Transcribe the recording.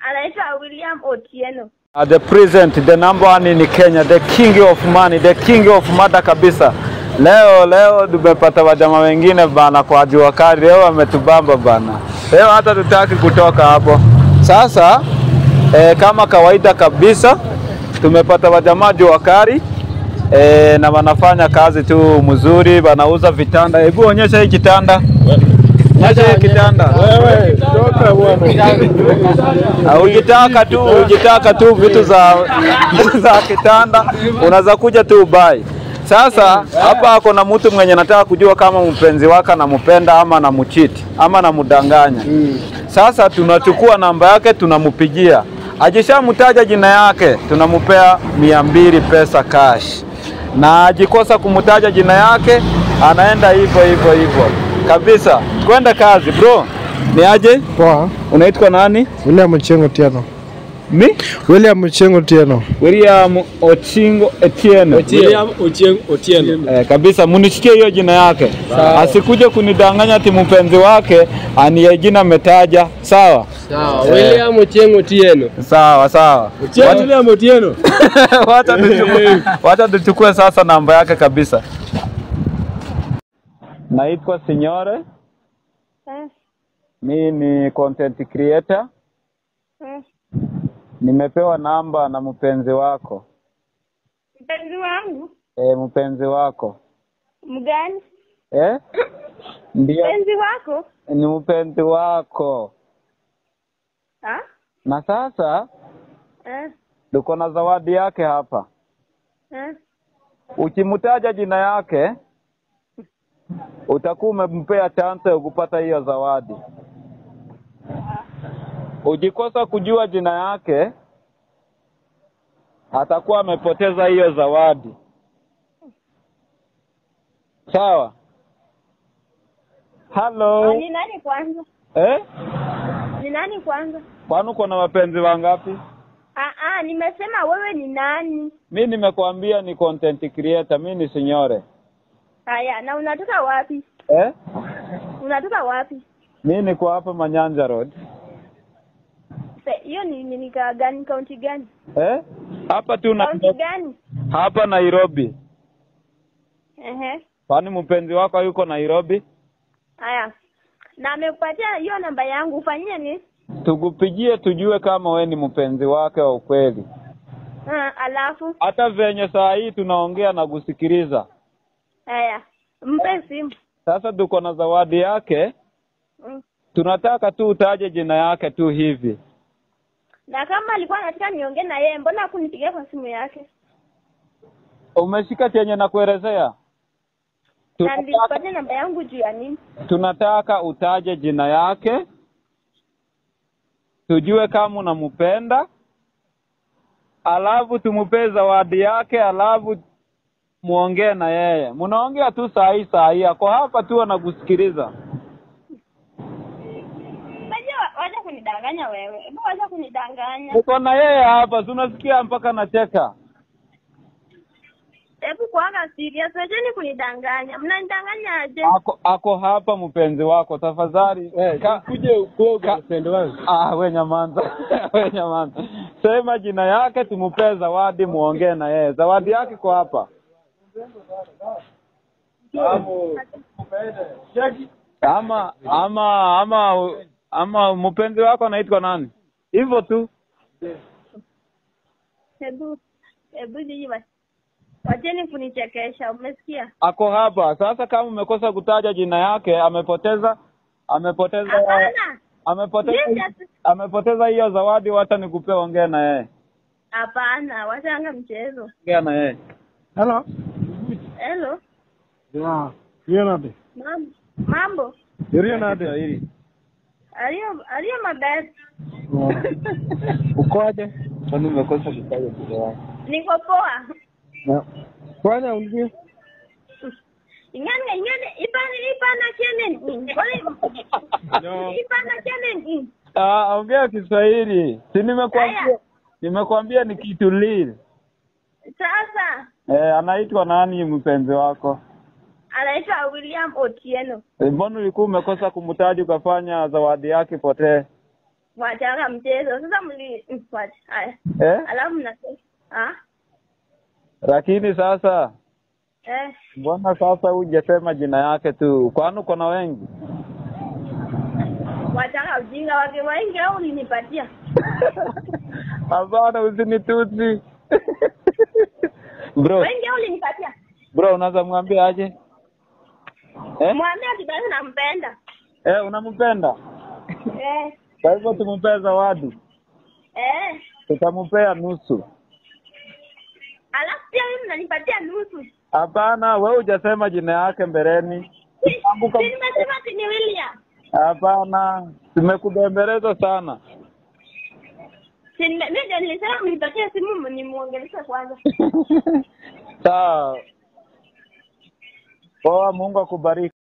Anaitwa William Otieno. The president, the number one in Kenya, the king of money, the king of mada kabisa. Leo tumepata wajamaa wengine bana kwa jua kali. Leo wametubamba bana. Leo hata tutaki kutoka hapo. Sasa kama kawaida kabisa tumepata wajamaa jua kali. Na wanafanya kazi tu mzuri, wanauza vitanda. Hebu onyesha hii kitanda. Onyesha hii kitanda. Wewe toka bwana. Ukitaka tu vitu za za kitanda unaweza kuja tu buy. Sasa hapa kuna mtu mwenye anataka kujua kama mpenzi wake anampenda ama anamcheat ama anamdanganya. Sasa tunachukua namba yake tunampigia. Akishamtaja jina yake tunampea 200 pesa cash. Na ajikosa kumtaja jina yake anaenda hivyo hivyo hivyo. Kabisa. Kwenda kazi bro. Ni aje? Poa. Unaitwa nani? William Ochieng Otieno. Mi? William Ochieng Otieno. William Ochieng Otieno. William Ochieng Otieno. Kabisa munishikie hiyo jina yake. Asikuje kunidanganya ati mpenzi wake ani jina ametaja. Sawa? Sawa. William Ochieng Otieno. Sawa sawa. Ochieng William Otieno. Wacha tuchukue sasa namba yake kabisa. Naitwa Signore. Mi ni content creator. Nimepewa namba na mpenzi wako. Mpenzi wangu? Mpenzi wako. Mgani? Ndio. Mpenzi wako? Ni mpenzi wako. Ha? Na sasa tuko na zawadi yake hapa. Ukimtaja jina yake utakuwa umempea chance ya kupata hiyo zawadi. Ukikosa kujua jina yake atakuwa amepoteza hiyo zawadi. Sawa? Hello. Ni nani kwanza? Ni nani kwanza? Kwani uko na wapenzi wangapi? Nimesema wewe ni nani? Mimi nimekuambia ni content creator, mimi ni Signore. Haya, na unatoka wapi? Unatoka wapi? Mimi niko hapa Manyanja Road. Hiyo ni gani, county gani? Hapa tu na county gani? Hapa Nairobi. Kwani mpenzi wako yuko Nairobi? Haya. Na amekupatia hiyo namba yangu ufanyie nini? Tukupigie tujue kama wewe ni mpenzi wake wa ukweli. Alafu hata venye saa hii tunaongea na kusikiliza. Haya, mpe simu. Sasa tuko na zawadi yake. Tunataka tu utaje jina yake tu hivi. Na kama alikuwa anataka niongee na yeye, mbona hakunipigia kwa simu yake? Umeshika chenye na kuelezea? Na nilikupatia namba yangu juu ya nini? Tunataka utaje jina yake tujue kama unampenda, alafu tumupe zawadi yake, alafu muongee na yeye. Mnaongea tu saa hii ako hapa tu anakusikiliza. Wacha kunidanganya wewe. Hebu wacha kunidanganya. Uko na yeye hapa, unasikia mpaka nacheka. Hebu kuanga serious, wacheni kunidanganya. Mnanidanganya aje? Ako hapa mpenzi wako, tafadhali. Kuje ukoga mpenzi wangu. We nyamanza. We nyamanza. Sema jina yake tumupe zawadi muongee na yeye. Zawadi yake kwa hapa. Ama mpenzi wako anaitwa nani? Hivyo tu. Hebu nyinyi wacheni kunichekesha, umesikia? Ako hapa. Sasa kama umekosa kutaja jina yake, amepoteza hiyo zawadi, wacha nikupe ongea na yeye. Hapana, wacha anga mchezo. Ongea na yeye. Hello. Hello. Yeah, Rionade. Mambo. Rionade. Aliyo mabest. Ukoaje? Kwani umekosa kutaja jina yake? Niko poa. Na kwani ulikuwa Ingane ipana chene. Ipana chene. Ongea Kiswahili. Si nimekuambia ni kitu lili. Sasa. Anaitwa nani mpenzi wako? Anaitwa William Otieno. Mbona ulikuwa umekosa kumtaja ukafanya zawadi yake potee? Wachanga mchezo. Sasa mli wacha. Haya. Eh? Alafu mna ah? Lakini sasa Eh. mbona sasa hujasema jina yake tu? Kwani uko na wengi? Wachanga ujinga wake wengi au ulinipatia? Hapana, usinitusi. Bro, Wengi au ulinipatia? bro unaweza mwambia aje? Eh? Mwambie ati basi nampenda. Eh, unampenda? Eh. Kwa hivyo tumpee zawadi. Eh. Tutampea nusu. Alafu pia mimi mnanipatia nusu. Hapana, wewe hujasema jina yake mbeleni. Si nimesema ati ni William. Hapana, tumekubembeleza sana. Si mimi ndio nilisema mnipatie simu nimuongeleshe kwanza. Sawa. Poa, Mungu akubariki.